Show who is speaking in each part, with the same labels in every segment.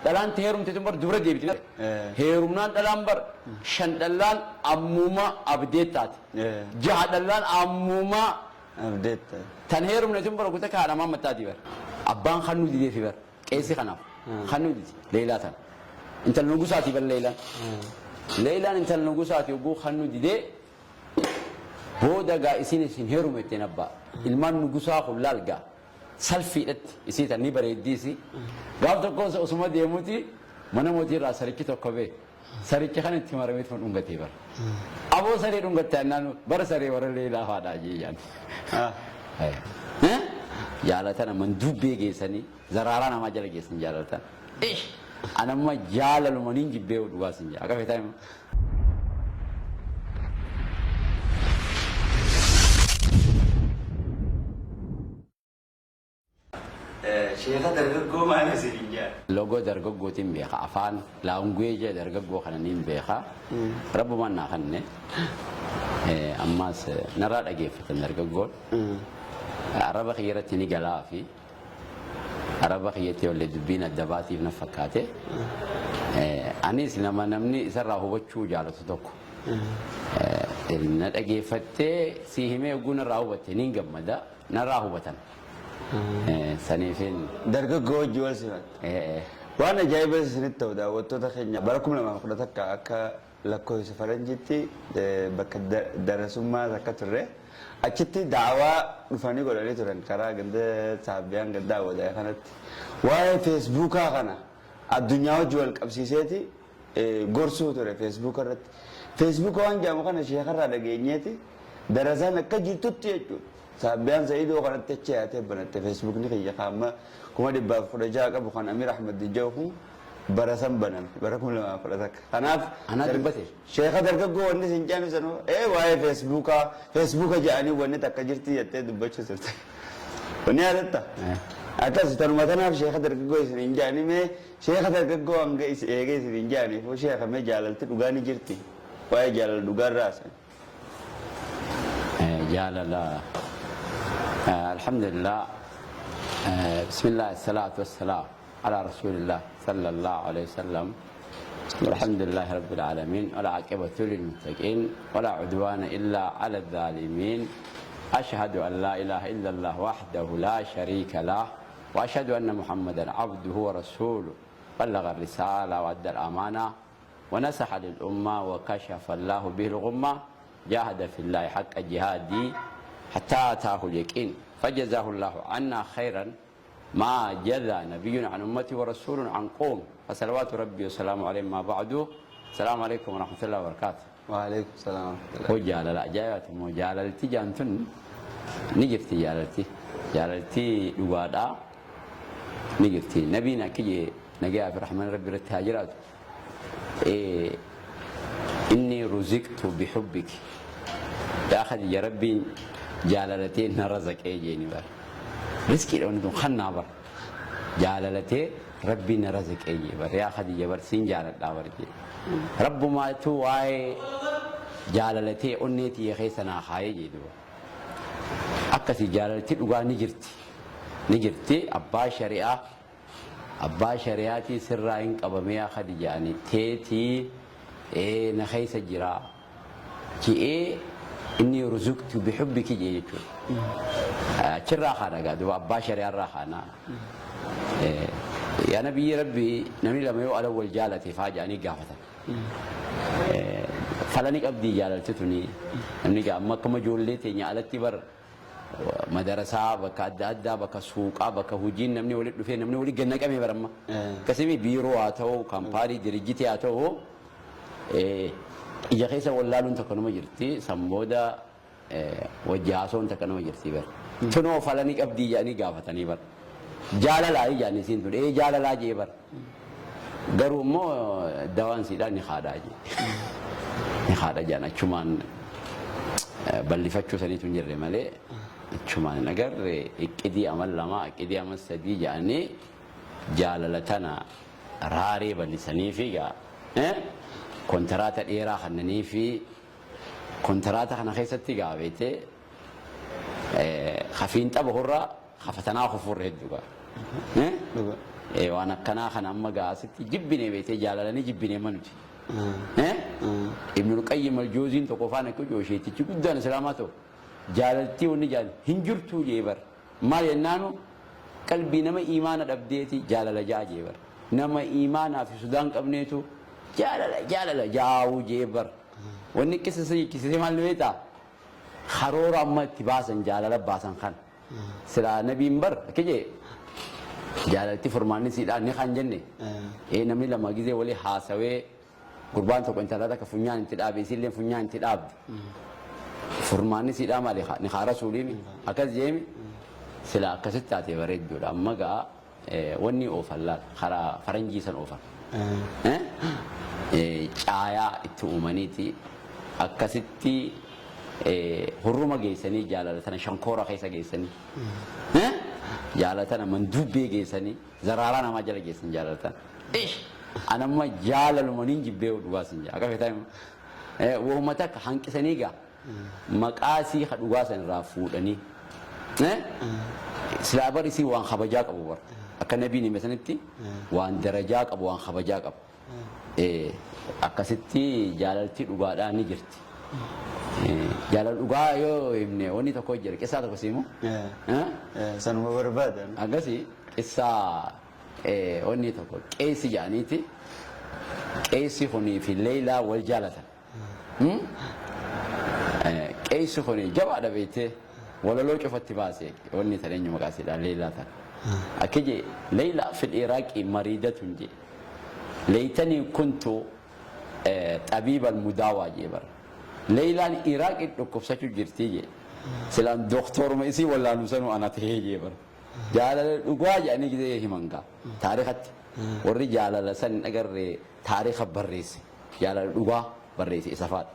Speaker 1: Dhalaan ti heerumte tun bar dubra deebiti. Heerumnaan dhalaan bar shan dhallaan ammuma abdeet taate. Jaha dhallaan ammuma
Speaker 2: Abdeet taate.
Speaker 1: Tan heerumne tun bar kuta kaadha maamma taati bar. Abbaan kannuu dideefi bar. Qeessi kanaaf kannuu dide Leeylaa tana. Intal nugusaati bar Leeylaan. Leeylaan intal nugusaati hogguu kannuu didee booda gaa isin isin heerume jetteen abbaa. Ilmaan nugusaa kun laal gaa. Salfiidhatti isii tan ni bareeddii isii. Gaaf tokko osuma deemuuti mana mootii irraa sarichi tokko bee. Saricha kana itti marameetuma dhungatee bara. Aboo saree dhungatte annaan bara saree warra leelaa faadhaa jee jaan. Jaalatana manduubbee geessanii zaraaraa namaa jala geessan jaalatana. Ish! Anamma jaalaluma nin jibbee dhugaa sin jaa. Akka feetaa hima.
Speaker 2: Sheeka dargaggoo maal isiniin jedha?
Speaker 1: Logo dargaggootiin beeka. Afaan laanguweeja dargaggoo kana niin beeka. Rabbumaan naa kanne. Ammaas narraa dhageeffatan dargaggoon. Arraba kiyya irratti ni galaa fi arraba kiyyatti yoollee dubbiin adda baatiif na fakkaate. Anis nama namni isarraa hubachuu jaalatu tokko. Na dhageeffattee si himee hogguu narraa hubatte niin gammada. Narraa hubatan. Saniifin.
Speaker 2: Dargaggoo wajji wal simatte. Waan ajaa'iba isinitti ta'u daawwattoota keenya bara 2011 akka lakkoofsa faranjiitti bakka darasummaa takka turre. Achitti da'awaa dhufanii godhanii turan karaa ganda Saabbiyaan ganda Awwadaay kanatti. Waa'ee feesbuukaa kana addunyaa wajji wal qabsiiseeti gorsuu ture feesbuuka irratti. Feesbuuka waan jedhamu kana sheekarraa dhageenyeeti darasaan akka jirtutti jechuudha. Saabbiyaan Sa'idoo kanatti achi yaatee banatte feesbuukni kiyya kan amma 116,000 qabu kan Amiir Ahmad jedhu kun bara san baname bara 2011. Kanaaf
Speaker 1: Anaa dubbate.
Speaker 2: Sheeka dargaggoo wanni isin jedhanu sanuu ee waa'ee feesbuukaa feesbuuka jedhanii wanni takka jirti jettee dubbachuu turte. Wanni yaadatta? Akkas tanuma tanaaf sheeka dargaggoo isin hin jedhani mee sheeka dargaggoo hanga eegee isin hin jedhaniifuu sheeka mee jaalalti dhugaa ni jirti. Waa'ee jaalala dhugaa irraa haasa'e.
Speaker 1: Jaalala alhamdulillah bismillah salaatu wassalaam ala rasulillah sallallahu alayhi wasallam walhamdulillahi rabbil alamin wal aqibatu lil muttaqin wala udwana illa ala zalimin ashhadu an la ilaha illa allah wahdahu la sharika lah wa ashhadu anna muhammadan abduhu wa rasuluhu balagha ar-risala wa adda al-amana ونصح للأمة وكشف الله به الغمة جاهد في الله حق جهادي حتى أتاه اليقين فجزاه الله عنا خيرا ما جزى نبي عن أمته ورسول عن قوم فصلوات ربي وسلامه عليه ما بعد السلام عليكم ورحمة الله وبركاته.
Speaker 2: وعليكم السلام ورحمة الله.
Speaker 1: هو جالل أجايات مو جاللتي جانتن نجرتي جاللتي جاللتي لغادا نجرتي نبينا كي نجا في الرحمن ربي رتهاجرات Inni ruziqtu bihubbiki yaa Khadija Rabbiin jaalala tee na razaqee jeeni bar. Rizqiidha wanni tun kannaa bar. Jaalala tee Rabbiin na razaqee jee bar. Yaa Khadija bar siin jaaladhaa bar jee. Rabbumaatu waa'ee jaalala tee onnee tiyya keessa naa kaayee jee duba. Akkasi jaalalti dhugaa ni jirti. Ni jirti abbaa shari'aa Abbaa shariyaatii sirraa hin qabamee yaa khadija ani teetii ee na keessa jira je'ee inni ruzuqtu bihubbiki jee jechuudha. Achirraa kaana gaa duuba abbaa shariyaarraa kaana. Yaa nabiyyi rabbi namni lama yoo ala wal jaalate faa jedhanii gaafatan. Falani qabdii jaalalti tuni namni gaa amma akkuma ijoollee teenya alatti bar Madarasaa, bakka adda addaa, bakka suuqaa, bakka hojiin namni walitti dhufee namni walitti gad naqamee bara amma. Akkasimi biiroo haa ta'u, kaampaanii, dirijjitii haa ta'u, ija keessa wal laaluun takka numa jirti. San booda wajji haasoon takka numa jirti bara. Tunoo falani qabdii jedhanii gaafatanii bara. Jaalalaa jedhanii isiin tun ee jaalalaa jee bara. Garuu immoo dawaan siidhaa ni haadhaa jee. Ni haadha jedhan achumaan Ballifachuu saniitu hin jirre malee achumaan hin agarre iqqidii amal 2 iqqidii amal 3 jedhanii jaalala tana raaree ballisaniifi gaa kontiraata dheeraa kannaniifi kontiraata kana keessatti gaa beektee ka fiinxa bahurra ka fatanaa kufurra hedduu gaa. Waan akkanaa kana amma gaa asitti jibbine beetee jaalalanii jibbine amma nuti. Ibnul Qayyim al-Jawziin tokko faan akka jiru sheetichi guddaan Islaamaa ta'u jaalaltii wanni jaal hin jirtuu jee bar. Maal jennaanu qalbii nama iimaana dhabdeeti jaalala ja'a jee bar. Nama iimaanaa fi sodaan qabneetu jaalala jaalala jaa'uu jee bar. Wanni qissa isa jechisise maal ni beektaa? Karoora amma itti baasan jaalala baasan kana. Silaa nabiin bar akka jee jaalalti furmaanni siidhaa ni kan jenne. Ee namni lama gizee walii haasawee gurbaan tokko intala takka funyaan itti dhaabe isiillee funyaan itti dhaabde. Furmaanni siidhaa maali? Ni haa rasuuliimi. Akkas jeemi silaa akkasitti taatee bareedduudha. Amma gaa wanni oofan laal karaa faranjii san oofan. Caayaa itti uumaniiti akkasitti hurruma geessanii jaalala tana shankoora keessa geessanii jaalala tana manduubbee geessanii zaraaraa namaa jala geessan jaalala tana. Ish! Anamma jaalaluma nin jibbee dhugaa sin jaa. Akka feetaa hima. Wahuma takka hanqisanii gaa maqaa isii ka dhugaa san irraa fuudhanii. Silaa bar isii waan kabajaa qabu bar. Akka nabiin hime sanitti waan darajaa qabu waan kabajaa qabu. Akkasitti jaalalti dhugaadhaa ni jirti. Jaalala dhugaa yoo himne wanni tokko jira. Qissaa tokko siimu.
Speaker 2: Sanuma barbaadan.
Speaker 1: Akkasi qissaa wanni tokko qeessi jedhaniiti. Qeessi kunii fi Leeylaa wal jaalatan. Qeessi kuni jabaadha beektee walaloo cufatti baase wanni tan eenyu maqaa isiidha Leeylaa tan. Akka jee Leeylaa fil Iraaqi mariidatun jee. Leeytanii kuntu xabiibal mudaawaa jee bara. Leeylaan Iraaqi dhukkubsachuu jirtii jee. Silaan doktoruma isii wallaanu sanuu ana tahee jee bara. Jaalala dhugaa jedhanii gizee himan gaa taarikatti. Warri jaalala san hin agarre taarika barreesse. Jaalala dhugaa barreesse isa faadha.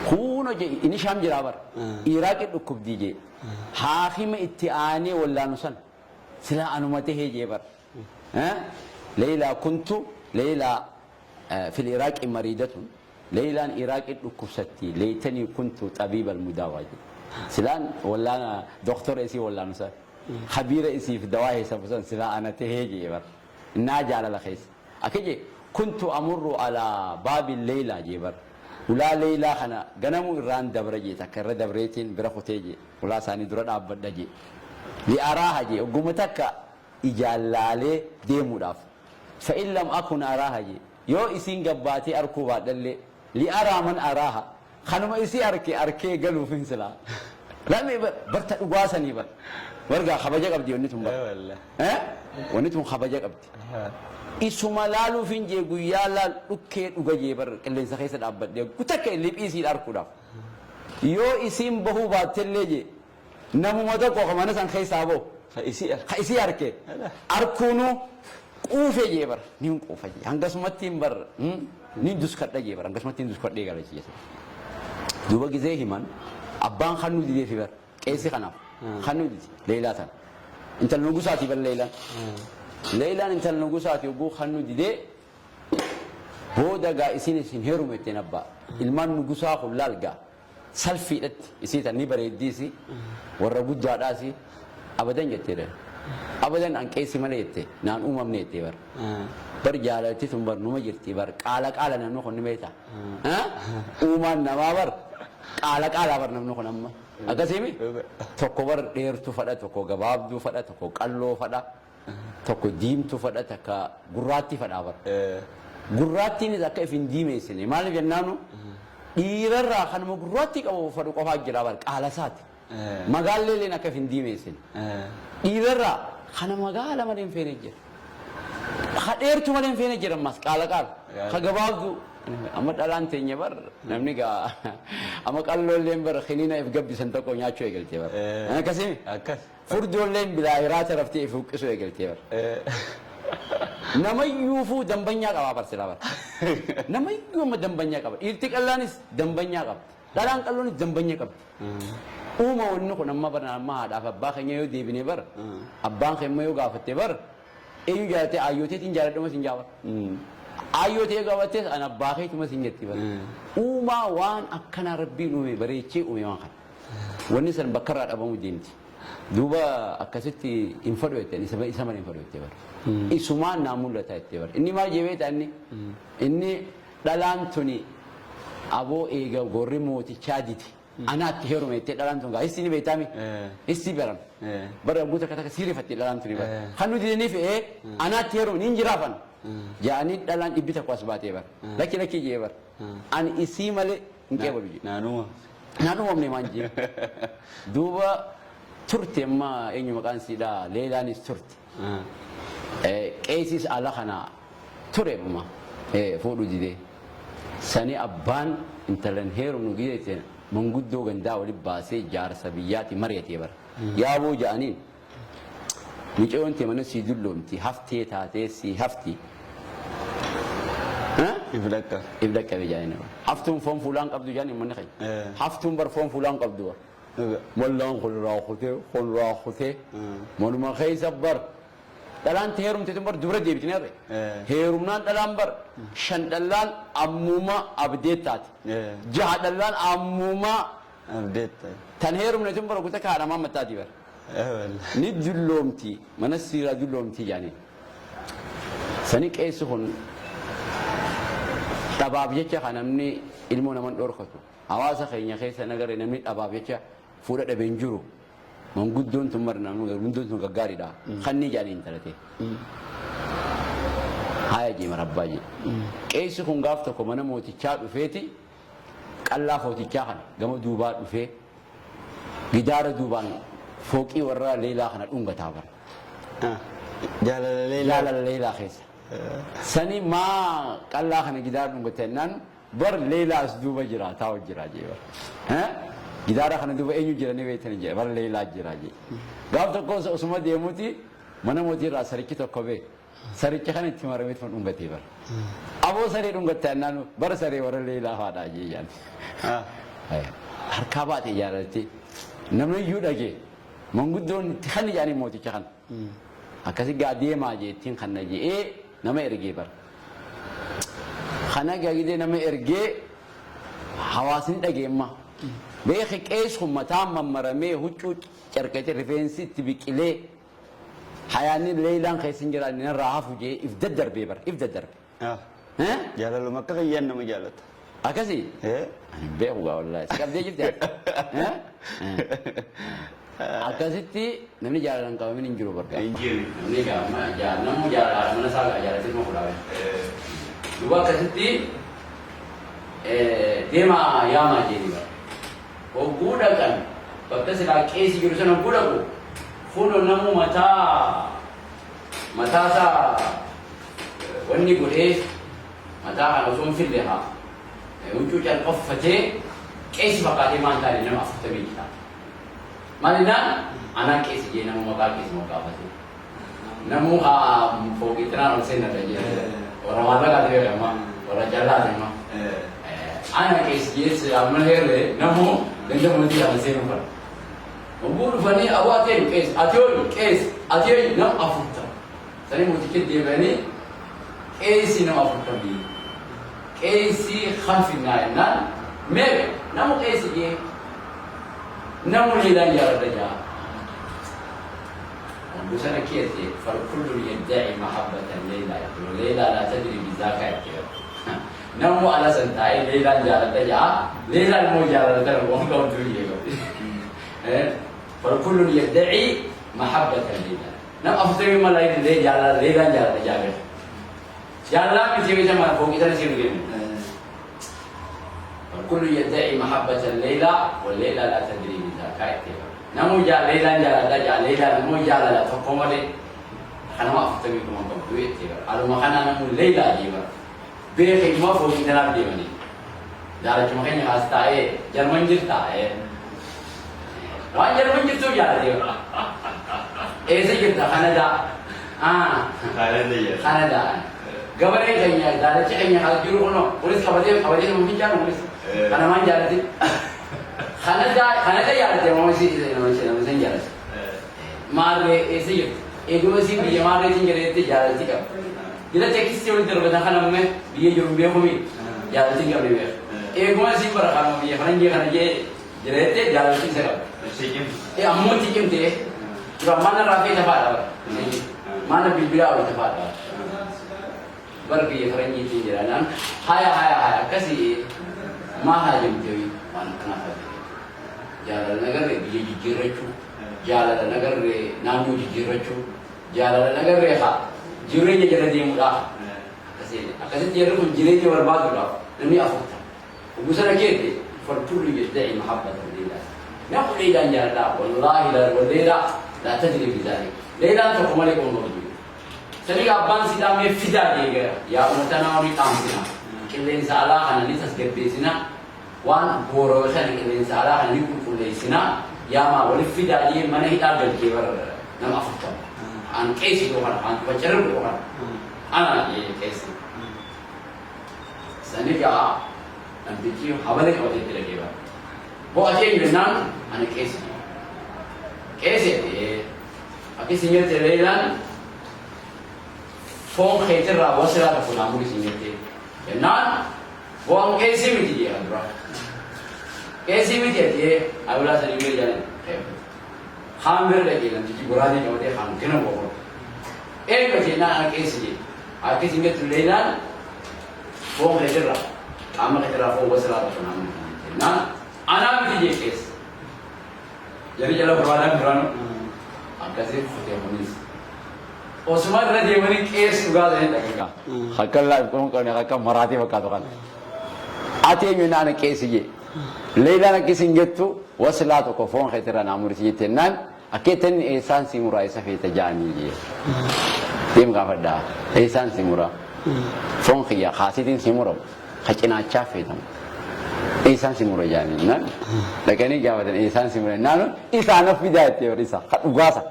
Speaker 1: Kuuno je inni Shaam jiraa bar. Iraaqi dhukkubdii jee. Haakima itti aanee wallaanu san silaa anuma tahee jee bar. Leeylaa kuntu Leeylaa fil Iraaqi mariidatun Leeylaan Iraaqi dhukkubsatti leeytanii kuntu xabiibal mudaawaa jee. Silaan wallaana doktora isii wallaanu san khabiira isiif dawaa heessafu san silaa ana tahee jee bar. Innaa jaalala keessa. Akka jee kuntu amurru alaa baabi Leeylaa jee bar. Ulaa Leeylaa kana ganamuu irraan dabra jee takka irra dabreetiin bira kutee jee ulaa isaanii dura dhaabbadha jee. Li'araaha jee ogguma takka ijaan laalee deemuudhaaf. Fa'in lam akun araaha jee yoo isiin gabbaatee arkuu baadhallee li'araa man araaha kanuma isii arke arkee galuufin silaa. Lamee barta dhugaa sanii bar. Wargaa kabaja qabdi wanni tun bar. Wanni tun kabaja qabdi. Isuma laaluufin jee guyyaa laal dhukkee dhuga jee bar qilleensa keessa dhaabbadhee takka liphii isiin arkuudhaaf. Yoo isiin bahuu baattellee jee namuma tokko ka mana san keessaa bahu
Speaker 2: Ka isii arke.
Speaker 1: Ka isii arke arkuunu quufe jee bar nin quufa jee hangasumatti hin bar nin duskadha jee bar hangasumatti hin duskadhee gala jee. Duuba gizee himan abbaan kannuu dideefi bar qeessi kanaaf kannuu dide Leeylaa tana. Intal nugusaati bar Leeylaan. Leeylaan intal nugusaati oguu kannuu didee booda gaa isiin isin heerume ittiin abbaa. Ilmaan nugusaa kun laal gaa salfiidhatti isii tan ni bareeddiisi warra guddaadhaasi abadan jettee dha. Abadan an qeessi malee jette naan uumamne jettee bar. Bar jaalalti tun bar numa jirti bar qaala qaala namni kun ni beekta. Uumaan namaa bar qaala qaalaa bar namni kun amma. Akkasiimi tokko bar dheertuu fadha tokko gabaabduu fadha tokko qalloo fadha tokko diimtuu fadha takka gurraattii fadhaa bar. Gurraattiinis akka if hin diimeessine maaliif jennaanu dhiirarraa kanuma gurraattii qabu fadhu qofaa jira bar qaala isaati. Magaalleelleen akka if hin diimeessine. Dhiirarraa kana magaala malee hin feene jira. Ka dheertuu malee hin feene jira ammas qaala qaala. Ka gabaabduu amma dhalaan teenya bar namni gaa amma qalloolleen bar kiniina if gabbisan tokko nyaachuu eegalte bar. Akkasii
Speaker 2: Akkas.
Speaker 1: Furdoolleen bilaa hiraata raftee if huqqisuu eegaltee bar. Namayyuufuu dambanyaa qabaa bar silaa bar. Namayyuu amma dambanyaa qaba. Dhiirti qallaanis dambanyaa qabdi. Dhalaan qalloonis dambanya qabdi. Uuma wanni kun amma bar amma haadhaaf abbaa keenya yoo deebine bar abbaan keenya yoo gaafatte bar eenyu jaalatee aayyooteetiin jaaladhuma sin jaa bar. Aayyootee gaafattes an abbaa keetuma sin jetti bar. Uumaa waan akkanaa rabbiin uume bareechee uume waan kana. Wanni san bakka irraa dhabamu deemti. Duuba akkasitti hin fadhu jetteen isa malee hin fadhu jettee bara. Isumaan naa mul'ata jettee bara. Inni maal jee beektaa inni? Inni dhalaan tuni aboo eega gorri mootichaa dide. Anaatti heerume jettee dhalaan tun gaa hissi ni beektaami? Hissi baran. Bara yogguu takka takka sii rifatti dhalaan tuni bara. Kan nu didaniif ee anaatti heerume niin jiraafan. Ja'anii dhalaan 100 as baatee bara. Lakki lakki jee bara. Ani isii malee hin qeebalu jee.
Speaker 2: Naanuma.
Speaker 1: Naan uumamne maan jee. Duuba turte amma eenyu maqaan siidhaa Leelaanis turte. Qeesis ala kana ture amma fuudhu didee. Sani abbaan intalan heerumnu gidee manguddoo gandaa wali baasee jaarsa biyyaati mari'atee bara. Yaaboo ja'aniin micayoon tee mana sii dulloomti haftee taatee sii hafti.
Speaker 2: If dhaqqabe.
Speaker 1: If dhaqqabe ja'aniin. Haftuun foon fuulaan qabdu ja'aniin manni keenya. Haftuun bar foon fuulaan qabdu bar. Wallaan kun irraa kutee kun irraa kutee manuma keessa bar dhalaan te heerumte tun bar dubra deebiti ni arre. Heerumnaan dhalaan bar shan dhallaan ammuma abdeet taate. Jaha dhallaan ammuma
Speaker 2: Abdeet taate.
Speaker 1: Tan heerumne tun bar kuta kaadhamaa mattaati bar. Ni dulloomti mana siiraa dulloomti jaaniin. Sani qeessi kun dhabaaf jecha kan namni ilmoo naman dhorkatu. Hawaasa keenya keessa nagarre namni dhabaaf jecha fuudha dhabe hin jiru. Manguddoon tun mara namni manguddoon tun gaggaariidha. Kannii jedhanii intalate. Haaya jee marabbaa jee. Qeessi kun gaaf tokko mana mootichaa dhufeeti qallaa footichaa kana gama duubaa dhufee gidaara duubaan fooqii warra leelaa kana dhungataa bara.
Speaker 2: Jaalala leelaa.
Speaker 1: Jaalala leelaa keessa. Sani maa qallaa kana gidaara dhungata jennaan bar leelaa as duuba jira taa'u jira jee bar. Gidaara kana duuba eenyu jira ni beektani jee bar leelaa jira jee. Gaaf tokko osuma deemuuti mana mootii irraa sarichi tokko bee. Saricha kana itti maramee tuma dhungatee bar. Aboo saree dhungatte jennaan bara saree warra leelaa faadhaa jee jaan. Harkaa baate jaalatti. Namni iyyuu dhagee. Manguddoon itti kanni jedhanii mooticha kana. Akkasi gaa deemaa jee ittiin kanna je'ee nama ergee bar. Kana gaa gidee nama ergee hawaasni dhageemma. Beeki qees kun mataan mammaramee huccuu carqatee rifeensi itti biqilee hayaanni leeylaan keessa hin jiraanne narraa hafu jee if daddarbee bar if daddarbe.
Speaker 2: Jaalaluma akka kiyyaan nama jaalata.
Speaker 1: Akkasii? Ani hin beeku gaa wallaahi. Si qabdee jirti ati? Akkasitti namni jaalalaan qabamin hin jiru bargaa.
Speaker 2: Hin jiru.
Speaker 1: Namni gaa amma namuu jaalala haadha mana isaa gaa jaalatee nama fuudhaa beeka. Duuba akkasitti deemaa yaamaa jeeni bara. Hogguu dhaqan bakka silaa qeessi jiru sana hogguu dhaqu fuuloo namuu mataa mataa isaa wanni godhee mataa kana osoo hin fille haa huccuu calqa uffatee qeessi fakkaatee maan taane nama 46. Maal jennaan anaa qeessi jee nama maqaa qeessi moggaafatee. Namuu haa fooqii xinaan ol seenna jee. Warra maallaqaati beekama warra callaati amma. Ana qeessi jees amma heerre namuu ganda mootii kana seenuu fara. Hogguu dhufanii aboo ati eenyu qeessi ati eenyu qeessi ati eenyu nama 40. Sanii mooticha deebi'anii qeessi nama 40 qeessi kan finnaa jennaan meeqa namu qeessi jee namu leelaan jaaladha jaa. Hogguu sana keesse falkullu yadda'i mahabbatan leelaa jette leelaa laa tadri bizaaka jette. Namu ala san taa'ee leelaan jaaladha jaa leelaan immoo jaalala tana waan qabdu jee qabdi. Falkullu yadda'i mahabbatan leelaa. Nama 40 malaa illee jaalala leelaan jaalladha jaalladha. Jaalalaa miti beekta mana fooqii sana seenu deemu. Kullu yadda'i mahabbatan leelaa wa leelaa laa tadrii bizaaka itti. Namuu leelaan jaaladha jaa leelaan immoo jaalala tokko malee kanama 40 kuma qabdu itti. Aluma kanaa namuu leelaa jee bara. Beekee immoo fooqii tanaaf deemanii. Jaalachuma keenya kaas taa'ee Jarman jirta. Waan Jarman jirtuu jaalatee bara. Eessa jirta? Kanadaa. Kanadaa. Gabaree keenya daalacha keenya kaas jiru kunoo kunis qabatee qabatee nama fincaanu kunis. Kana maan jaalate? Kanadaa Kanadaa jaalate nama isii nama isii nama isii jaalate. Maarree eessa jirti? Eeguma isii biyya maarreetiin jedheetti jaalatti qaba. Jila teekistii walitti darbatan kana ammee biyya jiru hin beekumi jaalatti hin qabne beeka. Eeguma isii bara kanuma biyya kana jee kana jee Jira jettee jaalalti isa qabdi. Ammoo itti cimtee dura mana irraa feeta fa'aadha bara. Mana bilbilaa oolte fa'aadha. Bara biyya faranjiitiin jira naan haya haya haya akkasii maa haajamtee waan akkanaaf haajamte. Jaalala nagarree biyya jijjiirrachuu, jaalala nagarree naannoo jijjiirrachuu, jaalala nagarree haa jireenya jala deemuudhaaf. Akkasii akkasitti jarri kun jireenya barbaaduudhaaf namni afurta. Oguu sana keette falkullu yadda'i mahabbata Leylaa. Namu Leylaan jaaladhaa wallaahi la walleylaa laa tadri bizaalik. Leylaan tokko malee qomoo qabdu. Saniga abbaan siidhaa mee fidaa deega yaa uummatanaa ni dhaamsina. Qilleensa alaa kana ni tasgabbeessina. Waan boorawe kana qilleensa alaa kana ni qulqulleessina. Yaamaa waliif fidaa jee mana hidhaa galchee bara nama 40. An qeessi dhoo kana an cufa dhoo kana. Ana jee qeessi. Saniga namtichi habale qabatee itti dhaqee bara. Bo'atee jennaan ana qeessi. Qeessi jedhee akka isin jette Leeylaan foon keetirraa wasilaa tokko naa muri isin jette jennaan bo'an qeesii miti jee kan dura. Qeesii miti jedhee ayulaa sanii bira jaalan kaan bira dhaqee namtichi goraadee qabatee kaan gana boqotu. Eenyu jennaan ana qeessi jee. Akka isin jettu Leeylaan foon keetirraa qaama keetirraa foon wasilaa tokko naa muri isin jette jennaan anaa miti jee qeessi. Jarri jala barbaadan duraanu akkasii kutee kunis. Osuma irra deemanii qeessi dhugaa ta'ee dhaqee. Akka laaf qabne akka maraatee fakkaatu kana. Ati eenyu naan qeessi jee. Leeylaan akka isin jettu wasilaa tokko foon keetirraa naa murisi jette naan akka jettan eessaan si muraa isa feeta jaanii jee. Deem gaafadhaa eessaan si muraa. Foon kiyya kaasitiin si muramu ka cinaachaa feetamu. Eessaan si mura jaanii naan dhaqanii gaafatan eessaan si mura naan isaa na fidaa jettee bar isa ka dhugaasa.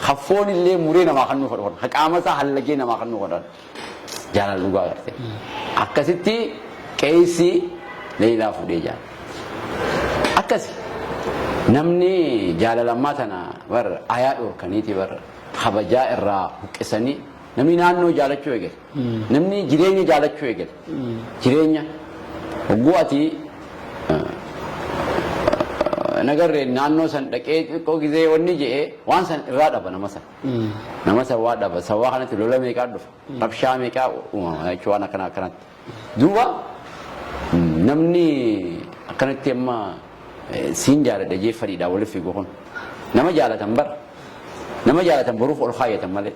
Speaker 1: Ka foon illee muree namaa kan nu fedhu ka qaama isaa hallagee namaa kan nu godhan. Jaalala dhugaa garte. Akkasitti qeessi Leeylaa fuudhee jaala. Akkasi namni jaalala ammaa tana bar ayaa dhorkaniiti bar kabajaa irraa huqqisanii namni naannoo jaalachuu eegale. Namni jireenya jaalachuu eegale. Jireenya hogguu ati nagarree naannoo san dhaqee xiqqoo gizee wanni je'ee waan san irraa dhaba nama san. Nama san waa dhaba. Sawwaa kanatti lola meeqaa dhufa. Rabshaa meeqaa uumama jechuun waan akkana akkanatti. Duuba namni akkanatti amma siin jaaladha jee fadhiidhaa waliif fiigu kun nama jaalatan bara. Nama jaalatan boruuf ol kaayyatan malee.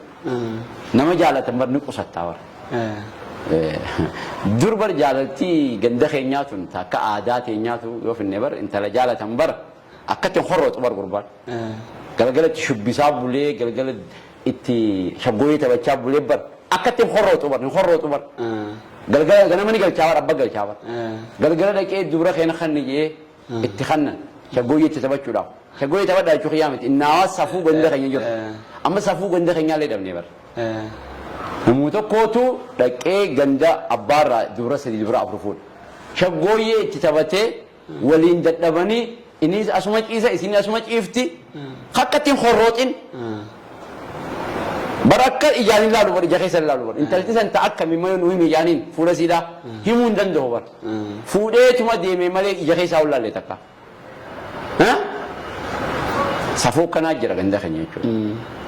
Speaker 1: Nama jaalatan bar ni qusattaa bara. Dur bar jaalaltii ganda keenyaa tun akka aadaa teenyaatu yoo finne bar intala jaalatan bar akkatti horrooxu bar gurbaan. Galgala itti shubbisaa bulee galgala itti shaggooyee taphachaa bulee bar akkatti horrooxu bar ni horrooxu bar. Galgala ganama ni galchaa bar abba galchaa bar. Galgala dhaqee dubra keenya kan ni jee itti kannan shaggooyyee itti taphachuudhaaf. Shaggooyyee taphadhaa jechuu kiyyaa miti. Innaawaa safuu ganda keenya jiru. Amma safuu ganda keenyaallee dhabnee bar. Namuu tokkootu dhaqee ganda abbaarraa dubra 3 dubra 4 fuudha. Shaggooyyee itti taphatee waliin dadhabanii innis asuma ciisa isin asuma ciifti akka ittiin horrooxin. Bara akka ijaan hin laalu bar ija keessa hin laalu bar intalti san ta'a akkamii malee nu himi ijaaniin fuula siidhaa himuu hin danda'u bar. Fuudheetuma deeme malee ija keessaa hin laalle takka. Safuu akkanaa jira ganda keenya jechuudha.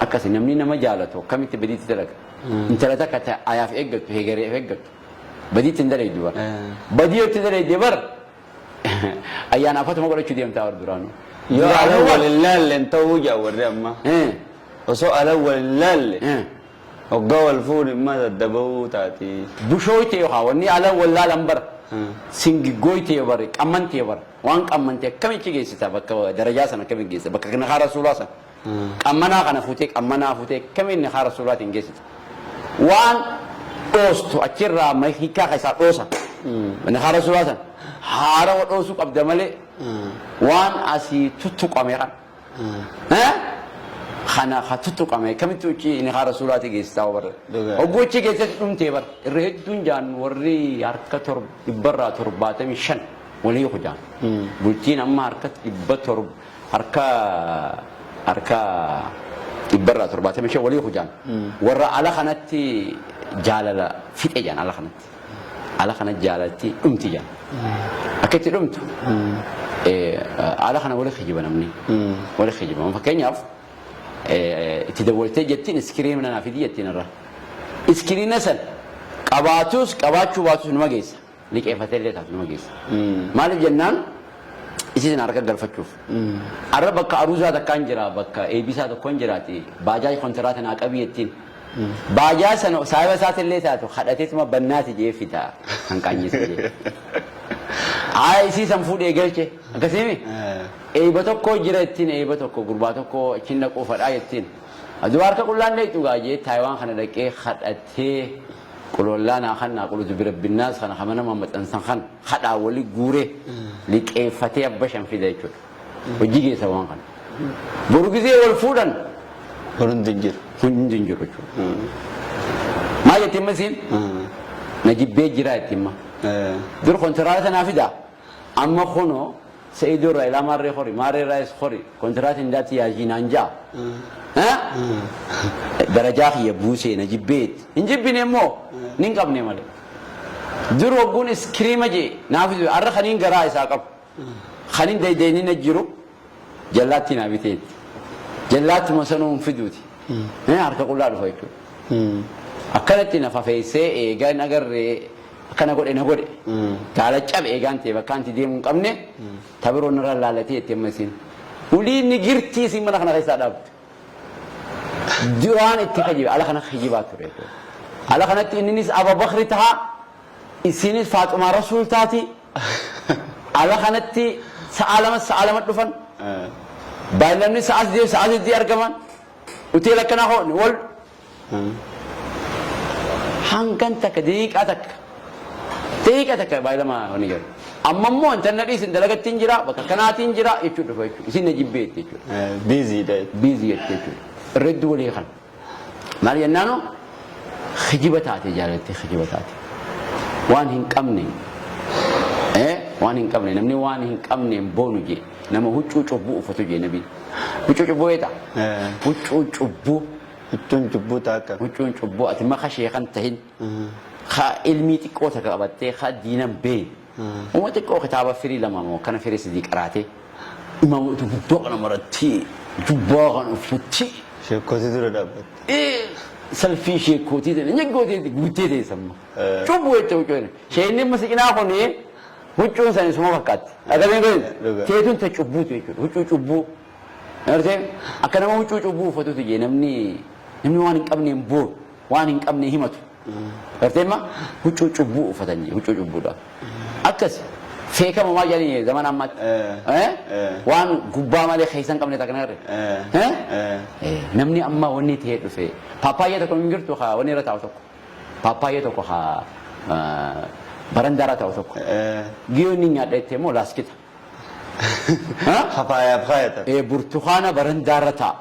Speaker 1: Akkasi namni nama jaalatu akkamitti badiitti dalaga. Intala takka ta ayaaf eeggattu heegareef eeggattu badiitti hin dalaydu bar. Badii yoo itti dalayde bar ayyaana afatuma godhachuu deemtaa bar duraanuu.
Speaker 2: Yoo ala wal hin laalle hin ta'uu jaa warri ammaa. Osoo ala wal hin laalle hoggaa wal fuudhu immoo daddaba'uu taati.
Speaker 1: Bushooyte yookaan wanni ala wal laalan bar singiggooyte bar qammante bar waan qammante akkamitti geessita bakka darajaa sana akkamitti geessita bakka nikaa rasuulaa sana qammanaa kana fuutee qammanaa fuutee akkamiin nikaa rasuulaatiin geessita waan dhoostu achirraa hiikaa keessaa dhoosa nikaa rasuulaa sana haarawa dhoosuu qabda malee waan asii tuttuqame kana kana ka tuttuqame akkamitti uchi nikaa rasuulaati geessitaa bara hogguu achi keessatti dhumtee bara irra hedduun jaan warri harka 75% walii kujaan bultiin amma harka 700 harka harka 75% walii kujaan warra ala kanatti jaalala fixe jaan ala kanatti ala kanatti jaalalti dhumti jaan akka itti dhumtu. Haala kana wali kijiba namni. Wali kijiba. Fakkeenyaaf itti dawwaltee jettiin iskiriina naa fidi jettiin irra. Iskiriina san qabaatus qabaachuu baatus numa geessa. Liqeeffatee illee taatu numa geessa. Maaliif jennaan isii sana harka galfachuuf. Arra bakka aruuzaa takkaan jira, bakka eebisaa tokkoon jiraati, baajaaj kontiraata naa qabii jettiin. Baajaa sana saahiba isaatillee taatu kadhateetuma bannaati jee fida kan qaanyisa jee. Haa isii san fuudhee galche akkasiimi. Eeyba tokko jira ittiin, eeyba tokko gurbaa tokko achiin dhaquu fadhaa jettiin. Aduu harka qullaan dheeyxu gaa jee Taayiwaan kana dhaqee kadhatee qulollaa naa kannaa qulutu bira binnaas kana kama nama maxxansan kan kadhaa wali guure liqeeffatee abba shan fida jechuudha. Hojii geessa waan kana. Boru gizee wal fuudhan
Speaker 2: Hundi hin jiru.
Speaker 1: Hundi hin jiru jechuudha. Maal jetti amma isiin? Na jibbee jira jetti amma. Dur kontiraata naa fida. Amma kunoo Sa'idoo irraa ilaa maarree hori, maarree irraayis hori, kontiraata hindaatti yaajii naan ja'a. Darajaa kiyya buusee na jibbee jetti. Hin jibbine immoo nin qabne malee. Dur hogguun iskiriima jee naa fidu arra kaniin garaa isaa qabu. Kanin daydayni na jiru jallaattii naa bitee jetti. Jallaattuma sanuu hin fiduuti. Harka qullaa dhufa jechuudha. Akkanatti na fafeessee eegaa hin agarree akkana godhe na godhe. Gaala cabe eegaan ta'e bakka anti deemu hin qabne ta biroo narra laalatee jetti amma isiin. Ulii ni girtii isiin mana kana keessaa dhaabdu. Duraan itti kijibe ala kana kijibaa ture. Ala kanatti inninis Ababakri taha, isinis Faaxumaa Rasuul taati. Ala kanatti sa'a 2 sa'a 2 dhufan. Baay'inni sa'a 3 sa'a 3 argaman. Hoteela akkanaa hoo wal hangan takka daqiiqaa takka daqiiqaa takka baay'ilama wani jedhu. Amma immoo intalli na dhiisin dalagattiin jira, bakka kanaatiin jira jechuudha dhufa jechuudha. Isin na jibbeetti jechuudha.
Speaker 2: Busy dha.
Speaker 1: Busy jetti jechuudha. Irra hedduu walii kan. Maal jennaanu kijiba taate, jaalattee kijiba taate. Waan hin qabne, waan hin qabne, namni waan hin qabne hin boonu jee, nama huccuu cubbuu uffatu jee nabiin. Huccuu cubbuu beektaa? Huccuu cubbuu.
Speaker 2: Huccuun cubbuu ta'a akka.
Speaker 1: Huccuun cubbuu ati maka sheekan tahin, ka ilmii xiqqoo takka qabattee, ka diinan beeyne. Uma xiqqoo kitaaba firii lama moo kana firii sadii qaraatee imaamota guddoo kana maratti jubbaa kan uffattee.
Speaker 2: Sheekootii dura dhaabbatte.
Speaker 1: Salfii sheekootii ta'e nyaggootii guuttee teessamma. Cubbuu jecha huccuun. Sheekni amma siqinaa kuni huccuun sani suma fakkaatti. Akkamiin godhin? Teetuun ta cubbuutu jechuudha. Huccuu cubbuu. Agartee, akka nama huccuu cubbuu uffatutu jee, namni waan hin qabne hin boonu, waan hin qabne himatu. Agartee, amma huccuu cubbuu uffatan jee, huccuu cubbuudha. Akkas feekama maa jedhanii zamana ammaatti. Waan gubbaa malee keessa hin qabne takka nagarre. Namni amma wanni ta'ee dhufe paappaayyaa tokko hin jirtu, haa wanni irra taa'u tokko. Paappaayyaa tokko haa barandaa irra taa'u tokko. Giyoo inni nyaadha jettee immoo laaskita.
Speaker 2: Hafaayaaf kaayatan.
Speaker 1: Burtukaana barandaa irra taa'a.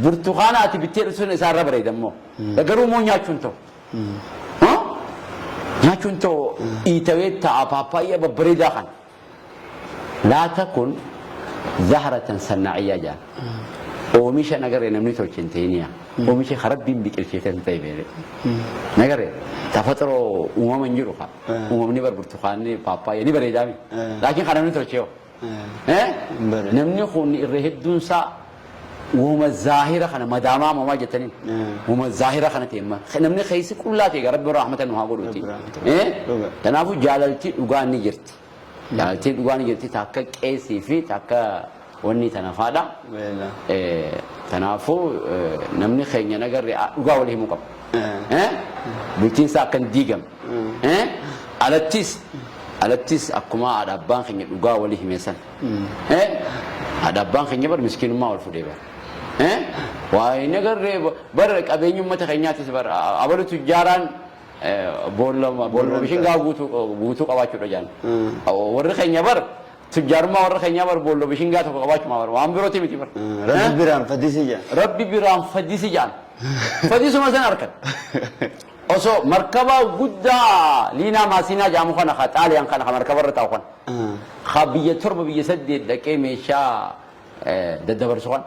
Speaker 1: Burtukaana ati bittee dhuftu isaa irra bareeda immoo. Garuu immoo nyaachuun ta'u. Nyaachuun ta'u, dhiitawee taa'a paappaayyaa babbareedaa kana. Laata kun zaharatan sanna'iyyaa jedhan. Oomisha nagarree namni tolche hin ta'iniya. Oomisha ka Rabbiin biqilchee kan ta'e beele. Nagarree tafaxiroo uumama hin jiru ka. Uumamni bar burtukaanni paappaayyaa ni bareedaami. Laakiin kan namni tolche hoo? Namni kun irra hedduun isaa uuma zaahira kana madaamaa mamaa jettaniin. Uuma zaahira kana ta'e namni keessi qullaa ta'e, Rabbi rahmata nu haa godhuuti. Kanaafuu jaalaltii dhugaa ni jirti. Jaalaltii dhugaa ni jirti, takka qeesii fi takka wanni tana faadha. Kanaafuu namni keenya nagarre dhugaa walii himuu qaba. Bultiin isaa akka hin diigamne. Alattis akkuma haadha abbaan keenya dhugaa walii hime san. Haadha abbaan keenya bar miskiinummaa wal fudhee bar. Waa nagarree bar qabeenya uummata keenyaatis bar abalu tujjaaraan boolla bishingaa guutuu qabaachuudha jaan. Warri keenya bar tujjaarummaa warra keenyaa bar boolla bishingaa tokko qabaachuma bar, waan birooti miti bar.
Speaker 2: Rabbi biraan fadisi jaan.
Speaker 1: Rabbi biraan fadisi jaan. Fadisuma san harkan. Osoo markaba guddaa liinaa maasiinaa jaamu kana, ka Xaaliyaan kana, ka markaba irra taa'u kana, ka biyya torba biyya saddeet dhaqee meeshaa daddabarsu kana.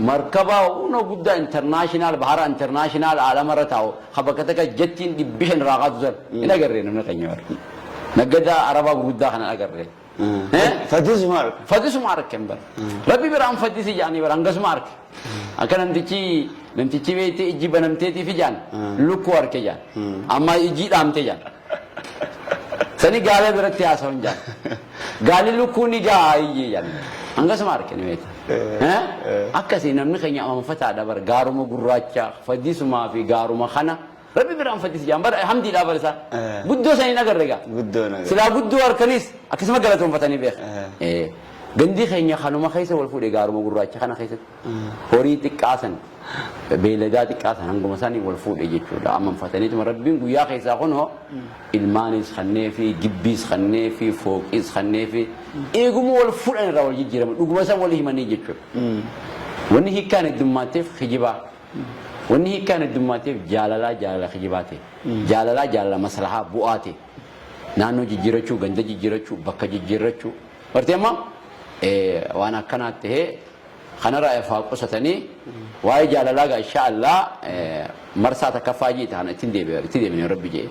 Speaker 1: Markaba uno guddaa international bahara international alama irra taa'u, ka bakka takka jettiin 500 irraa kaatu san hin agarree namni keenya bara. Naggadaa Arabaa gurguddaa kana agarree.
Speaker 2: Fadisuma arga.
Speaker 1: Fadisuma arken bara. Rabbi biraan fadisi jaanii bara hangasuma arke. Akka namtichi namtichi beeyte ijji banamteetiif ijaan lukkuu arke jaan. Amma ijji dhaamte jaan. Sani gaala biratti haasawan jaan. Gaalli lukkuu ni gaa iyyee jaan. Hangasuma arke ni beekta. Akkasii namni keenya amanfataadha bara gaaruma gurraacha fadisumaa fi gaaruma kana Rabbi biraan fadisi jaan bara hamdiidhaa bara isaa. Guddoo saniin agarre gaa.
Speaker 2: Guddoo nagarre.
Speaker 1: Silaa guddoo harkanis akkasuma galatoonfatanii beeka. Gandi keenya kanuma keessa wal fuudhe gaaruma gurraacha kana keessatti. Horii xiqqaa san beeyladaa xiqqaa san hanguma sanii wal fuudhe jechuudha. Amanfataniituma Rabbiin guyyaa keessaa kunoo ilmaanis kannee fi gibbiis kannee fi fooqiis kannee fi eeguma wal fuudhan irraa wal jijjiirama. Dhuguma san wal himanii jechuudha. Wanni hiikkaan heddummaatteef kijibaa. Wanni hiikkaan heddummaatteef jaalalaa jaalala kijibaa ta'e. Jaalalaa jaalala maslahaa bu'aa ta'e. Naannoo jijjiirachuu, ganda jijjiirachuu, bakka jijjiirrachuu. Bartee amma waan akkanaa tahee kanarraa ifaa qusatanii waa'ee jaalalaa gaa insha Allah marsaa takkaffaa ji'i ta'an ittiin deebi'e itti deebine Rabbi jedhe.